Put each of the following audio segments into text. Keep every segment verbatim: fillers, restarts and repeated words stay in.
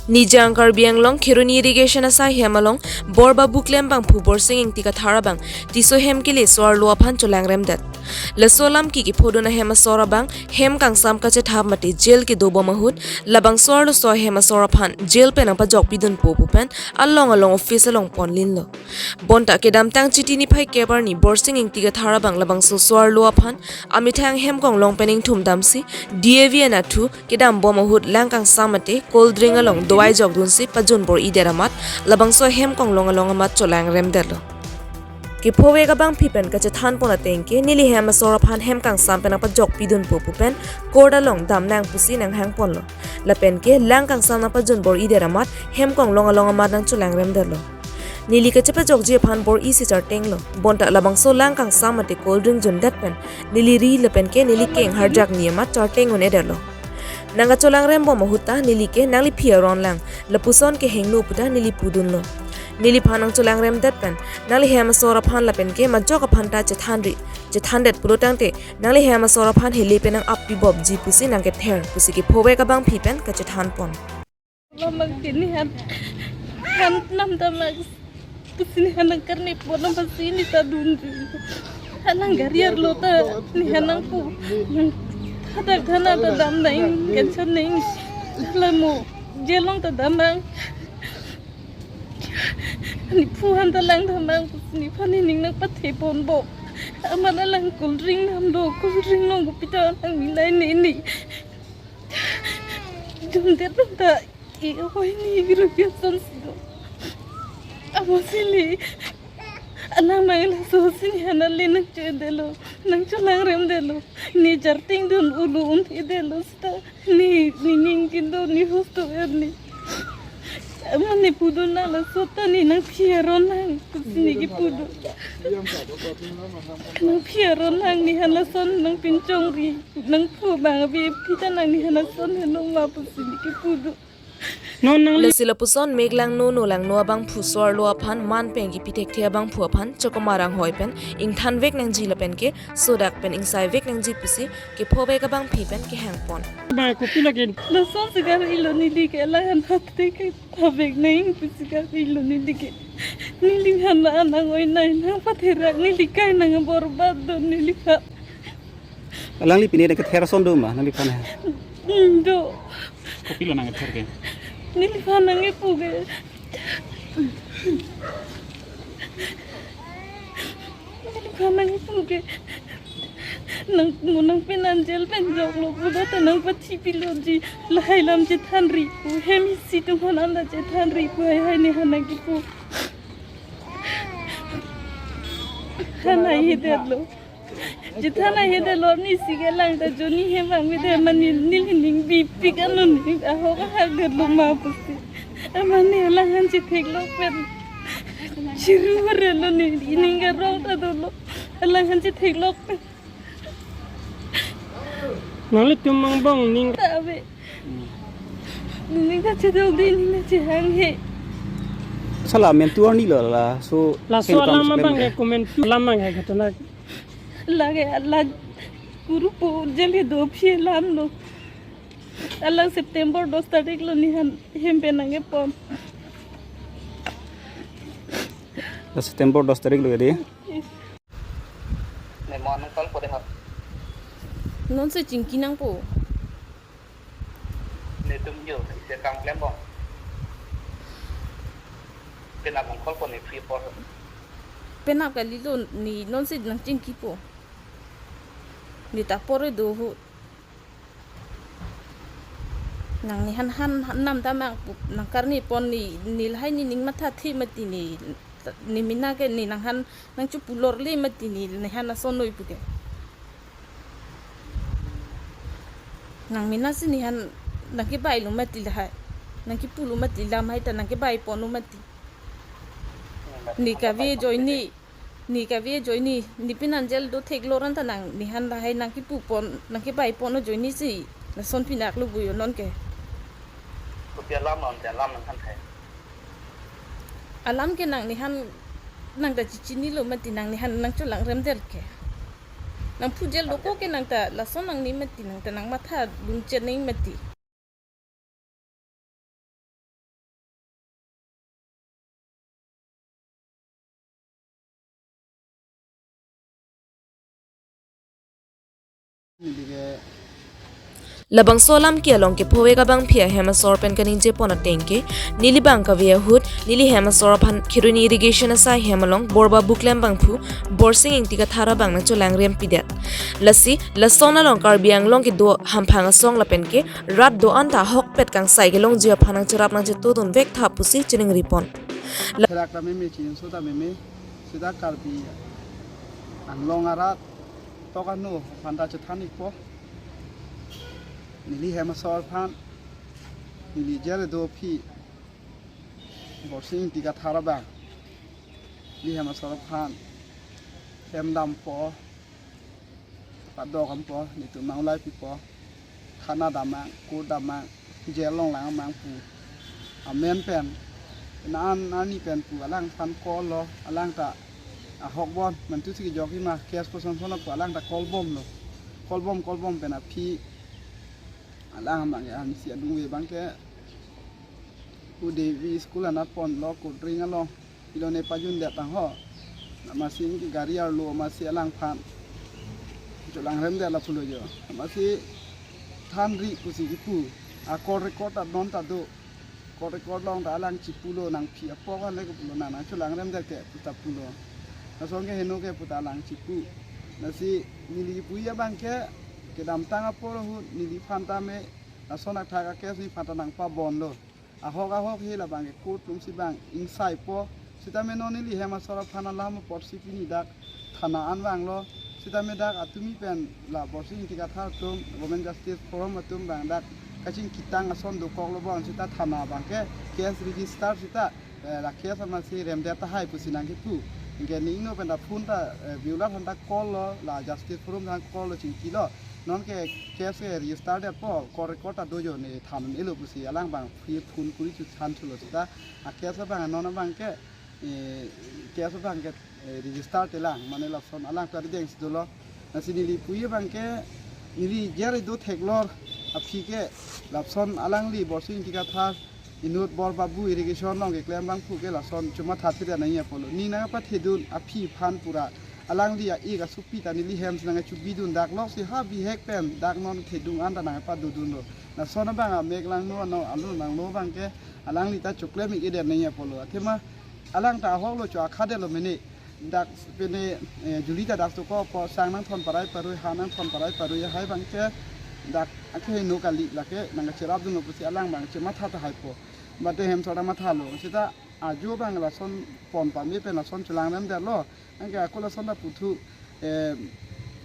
Nijang Karbi Anglong Kheroni Irrigation asai hem along Borbabu klembangphu Borsing Ingti Kathar abang Tisso hem kele so-arlo aphan cholangremdet. Laso alam kiki phodun ahem asor abang hem kangsam kachethap mate jail kedobom ahut labangso arloso ahem asor aphan jail pen nangpajokpidunpo pu pen along along office along ponlinlo. Bonta kedamtang Chiti niphai kep arni Borsing Ingti Kathar abang labangso so-arlo aphan amethang hem konglong pen ingthum damsi D A V anatthu kedambom ahut lang kangsam mate cold drink along dovai jokdunsi pajun bor-idet amat labangso hem konglong along amat cholangremdetlo. Kephovek abangpi pen kachethanpon ateng ke neli hem asor aphan hem kangsam pen nangpajokpidunpo pu pen court along damnang pusi nanghangponlo. Lapen ke lang kangsam nangpajun bor-idet amat hem konglong along amat nangcholangremdetlo. Neli kachepajokji aphan bor-isi chartenglo. Bonta labangso lang kangsam mate cold drink jundet pen neli ri lapen ke neli keng harjak ni amat charteng un-edetlo. Nangkacholangrembom ahut ta neli ke nangliphi aron lang, lapuson kehingno puta neli pudunlo. Neliphan nangcholangremdet pen nangli hem asor aphan lapen ke majok aphan ta chethanri, chethandet pulo tangte nangli hem asor aphan hele pen nang-ap pibopji pusi nangkether pusi kephovek abangpi pen kachethanpon. Lamang kini han, han namdam lang pusi ni han nangkarnipon pusi ni ta dunji. Halang gari arlo ta ni han nangpu. Hadak thana ta damnang, kanchan nang. Lamo jail along ta damnang. Ni phu han ta langdamnang pusi ni phan ni ning nangpatheponbom. Amat alang cold drink nam do, cold drink long kopi ta nangmilai nini. Jumdet nang ta, i oi ni biru biason sido. Amo sili. Alang mangla so sini han ale nangcho-edetlo, nangcholangremdetlo. Ni charteng dun ulu un-edetlo seta. Ni, ni ning kindo ni hosto erni. Amat ni pudun nang laso ta ni nangphi aron nang pusi ni kipudun. Nangphi aron nang ni han lason nangpinchongri. Nangphu bang abi phi ta nang ni han lason henong ma pusi ni kipudun. Non nangli- Lasi lapuson mek langno no langno abangphu so-arlo aphan man pen kipi thekthe abangphu aphan chokomar anghoi pen ingthanvek nangji lapen ke sodak pen ingsaivek nangji pusi kephovek abangpi pen kehangpon. Ba kopi lagi. Lason segar ilo neli ke alang han phathe ke pavek nang pusi segar ilo neli ke. Neli han la anang oi nai nangpatherak neli kai nangborbad do neli ha. Alangli pine nangkether ason do ma nangliphan? Hmm, do. Kopilo nangkether ke? Neliphan nangkepu ke. Neliphan nangkepu ke. Nang mo nangpinanjel pen joklo pulote nangpathi piloji. Lahai alam chethanri pu. Hem isi atum aphan ta chethanri pu. Hai hai ni han nangkepu. Han hai hedetlo. Chethan ahedetlo, nisi ke lang ta joni hem vangvedet ma neli ning bipik ano ning ahok ahak detlo ma pusi. Amat ni alang han chetheklok pen. Chiru relo ni, ining arong ta dolo. Alang han chetheklok pen. Nanglitum angbong ning ta ave. Ning ta chedok de, ning ta chehang he. Sala men tuar ni lo la, so laso alam abang ke komentu alam abang ke kata na. Lake alang kurupo jail he dophi alam lo. Alang September dos tarik lo ni han hem pen nangkepon. September dos tarik lo ya, di? Yes. Ne mo nang call po de ha. Non se chingki nangpo. Netum yo, isi kam klembom. Penap nang call po ne free por. Penap kalilo ni non se nangchingkipo. Ni ta pore do hu. Nang ni han han han namdam nang nangkarnipon ni, ni lahai ni ning mathathe mati ni, ni mena ke ni nang han nangchopulorle mati ni, ni han asonnoi pu ke. Nang mena si ni han nangkebailo mati lahai. Nangkepulo mati lam hai ta nangkebaiponlo mati. Ni kave ajoine, ni kave ajoine, ni pinanjel do theklor an ta nang, ni han lahai nangkepupon, nangkebaipon ajoine si, lason pinaklo buyo non ke. Kopi alam non te alam nang han hai. Alam ke nang ni han nang ta chichinilo mati nang ni han nangcholangremdet ke. Nangphu jail doko ke nang ta lason nang ni mati nang ta nang matha lun cheneng mati. Neli ke labangso alam ke along kephovek abangpi ahem asor pen kaningje pon ateng ke, neli bang kave ahut, neli hem asor aphan Kheroni irrigation asai hem along Borbabu klembangphu Borsing Ingti Kathar abang nangcholangrem pidet. Lasi, lason along Karbi Anglong kedo hamphang asong lapen ke rat do-an ta ahokpet kangsai kelongji aphan nangcherap nangchetudun vek tha pusi chiningri pon. Therak ta meme, chinso ta meme, seta Karbi Anglong arat tok ano aphan ta chethan ikpo. Neli hem asor aphan, neli jere do aphi Borsing Ingti Kathar abang, neli hem asor aphan hem dampo, padok dampo, netum nang ulai pipo, thana damnang, court damnang, jail along langmang pu amen pen, na an ani pen pu alangphan call lo, alang ta ahok bon, mantu si kejok ima, case koson son pu alang ta call bomlo. Call bom, call bom pen aphi alang abang ke, ansi adung ave abang ke, Udevi school anat ponlo, Kotring along, pilo ne pajundet tangho. Amatsi ke gari arlo amatsi alangphan cholangremdet lapulo jo. Amatsi thanri pusi kipu. A call record ta non ta do. Call record along ta alang chipulo, nang phi apok ale ke pulo, nang nangcholangremdet ke pu ta pulo. Lason ke heno ke pu ta alang chipu. Lasi neli kipuji abang ke, kedamtang apor ahut neliphan tame lason athak a case neliphan ta nangpabonlo. Ahok ahok he labang ke court along si bang ingsaipo. Sitame non neli hem asor aphan alam apotsi pini dak thana an vanglo. Sitame dak atumi pen la Borsing Ingti Kathar atum, Women Justice Forum atum bang dak kachingkitang ason dokoklo bon, seta thana abang ke case register seta, eh, la case amatsi remdet tahai pusi nangkipu. Anke ne ingno pen ta phone ta, eh, Beulah aphan ta call lo, la Justice Forum aphan call lo, chingkilo. Non ke case ke register detpo, call record ta do jo, ne than un-elo pusi alang abang phi phone kuri chu than chulo seta. A case abang non abang ke, eh, case abang ke, eh, register telang, mane lason alang ta deng si dolo. Lasi neli puji abang ke, neli jere do theklor aphi ke, lason alangli Borsing Ingti Kathar inut Borbabu irrigation along keklembangphu ke lason chomatha thedet nangji apotlo. Ning nangpathedun aphi aphan pura, alangli a-ik asopi ta neli hem si nangchubidun, dak lok si ha bihek pen dak non thedung an ta nangpadodunlo. Lason abang amek langno ano alu langno abang ke alangli ta choklem-ik-edet nangji apotlo. Athema alang ta ahoklo, cho akhadetlo mene. Dak pene, eh, juli ta dak chokopo, sang nangthon parai parui, ha nangthon parai parui, hai abang ke dak akeheno kali, lake nangkacherapdunlo pusi alang abang chematha tahaipo. Mate hem asor ta mathalo. Seta ajo abang lason pon pame pen lason cholangremdetlo. Anke ako lason ta puthu, eh,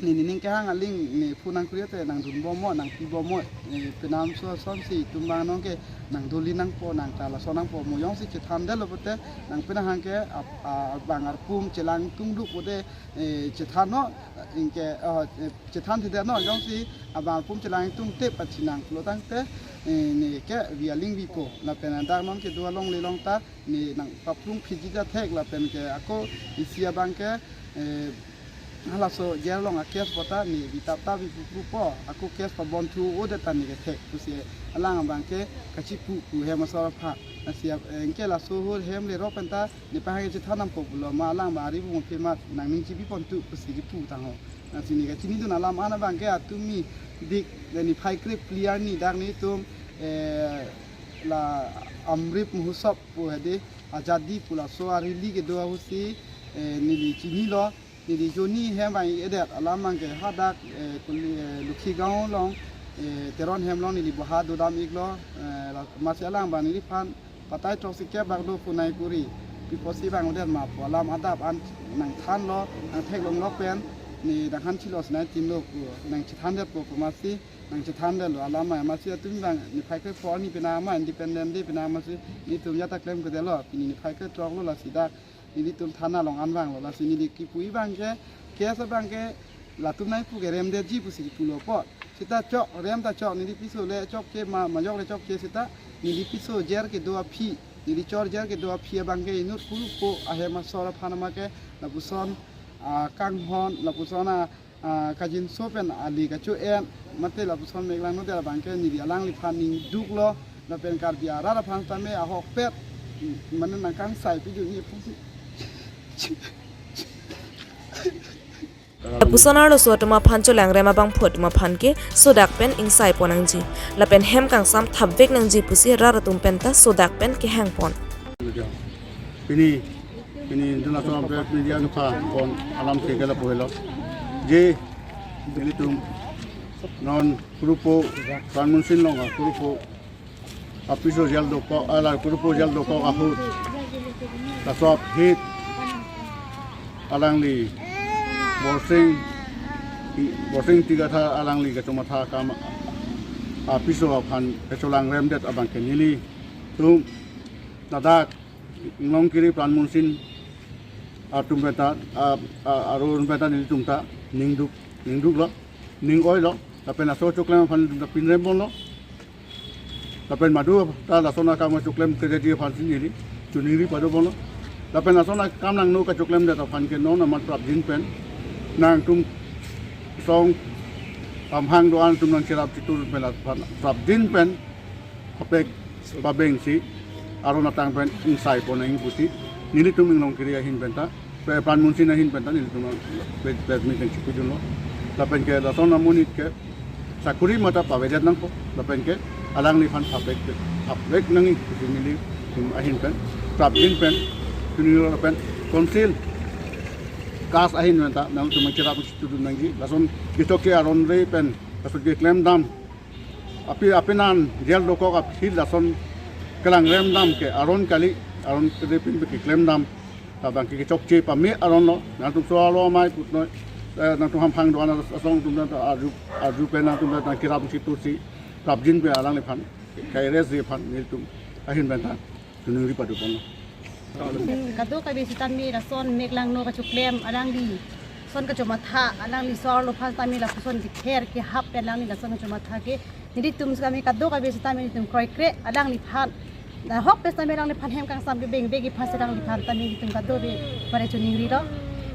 ne nening kehang aling ne phone nangkuri te nangdun bomnon, nangpi bomnon, eh, penam so son si itum abang non ke nangduli nangpo, nang ta lason nangpo, mo jongsi chethandetlo pote nang penang hang ke ap-, a-, abang arpum chelang tungduk pote, eh, chethannon, anke, eh, eh, chethan thidetnon, jongsi abang arpum chelang tungtep pachinang pulo tangte, eh, ne ke vi aling vipo, lapen dak non kedo alongle along ta ne nangpaplung phitji ta thek, lapen ke ako isi abang ke, eh, halaso jail along a-case pu ta ne vi tap tap vi puprupo, ako case pabon thu-odet ta ne kethek pusi alang abang ke kachipu pu hem asor aphan. Lasi, eh, anke laso ahut hem lerok pen ta ne pahang chethan nangpo pulo ma, alang abang ari bung phe mat nangning chibi pon tu pusi kipu tangho. Lasi ne kachinidun alam an abang ke atumi dik, eh, niphai krephli arni dak netum, eh, la Amrit Mahotsav pu hedi, Azadi pu laso a-rally kedo ahutsi, eh, neli chinilo, neli joni hem abang edet alam abang ke hadak, eh, kuli, eh, Lokhigaon along, eh, Teron hem along neli boha dodam iklo, eh, la, amatsi alang abang neliphan patai throksi kebak do punai kuri, pi apotsi vangdet ma pu alam adap an nangthanlo, nangtheklonglo pen, ne nanghan chilo sinai timlo pu, nangchethandetpo pu amatsi, nangchethandetlo alam abang, amatsi atumi abang niphai krepho arni penang ma Independence Day penang amatsi netum jata klem kedetlo, pini niphai krethroklo, lasi dak nelitum thana along an vanglo, lasi neli kipuji abang ke, case abang ke latum nangpu ke remdetji pusi kipulo apot. Seta chok, rem ta chok, neli piso le chokche ma, majok le chokche seta, neli piso jer kedo aphi, neli chor jer kedo aphi abang ke inut kulupo ahem asor aphan ma ke lapuson, ah, kanghon, lapuson a, ah, kajinso pen ali kacho-en, mate lapuson mek langno det abang ke neli alangliphan ning duklo, lapen Karbi arat aphan tame ahokpet, mane nangkangsai pidunji pusi. Lapuson arloso atum aphan cholangrem abangphu atum aphan ke sodak pen ingsai pon nangji. Lapen hem kangsam thapvek nangji pusi rat atum penta sodak pen kehang pon. Pini, pini international press media nupha kon alam ke kela pohelo. Je, nelitum non grupo Pran Munsin along, grupo apiso jal dokok, ala grupo jal dokok ahut. Laso aphi alangli Borsing, Borsing Ingti Kathar alangli kachomatha akam apiso aphan kacholangremdet abang ke nelitum ladak Inglongkiri Pran Munsin atum penta, a, a, aron penta nelitum ta ningduk, ningduklo, ning-oilo, lapen laso achoklem aphan nelitum ta pinrem ponlo. Lapen madu ta lason akam achoklem kejeti aphansi neli choningri pado ponlo. Lapen lason akam nangno kachoklemdet aphan ke non amat prapjin pen nangtum song amhang do-an atum nangcherap chitur pen aphan prapjin pen apek pabengsi aron atang pen ingsai pon nangji pusi nelitum Inglongkiri ahin penta, Pran Munsin ahin penta nelitum press, press meet nangchipidunlo. Lapen ke lason amonit ke sakuri mata pavedet nangpo. Lapen ke alangliphan thapvek, thapvek nangji pusi nelitum ahin pen prapjin pen, choningri lapen council kas ahin penta nangtum nangcherap chitudun nangji. Lason kechokche aron re pen lason keklem dam api, apinan jal dokok aphi lason kelangrem dam ke aron kali, aron kali pen keklem dam. Labang ke kechokche pame aronlo, nangtum so-arlo amei putnoi, eh, nangtum hamhang do-an asong atum ta arju, arju pen nangtum ta nangcherap chitursi prapjin pen alangliphan ka-arrest ji aphan nelitum ahin penta choningri pado ponlo. Hmm, kadokave sitame lason mek langno kachoklem alangli lason kachomatha, alangli so-arlo aphan tame lapuson kether kehap pen alangli lason kachomatha ke nelitum sitame kadokave sitame nelitum kroikre alangliphan. Nahok pen sitame alangliphan hem kangsam kevengvekji aphansi alangliphan tame nelitum kadokave pare choningrilo.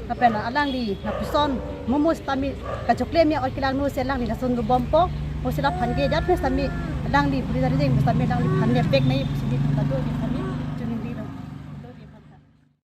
Lapen alangli lapuson momo sitame kachoklem ya ot kelangno si alangli lason dobompo. Pusi laphan ke jat pen sitame alangli puri dari jeng sitame alangliphan nepvek nangji pusi nelitum kadokave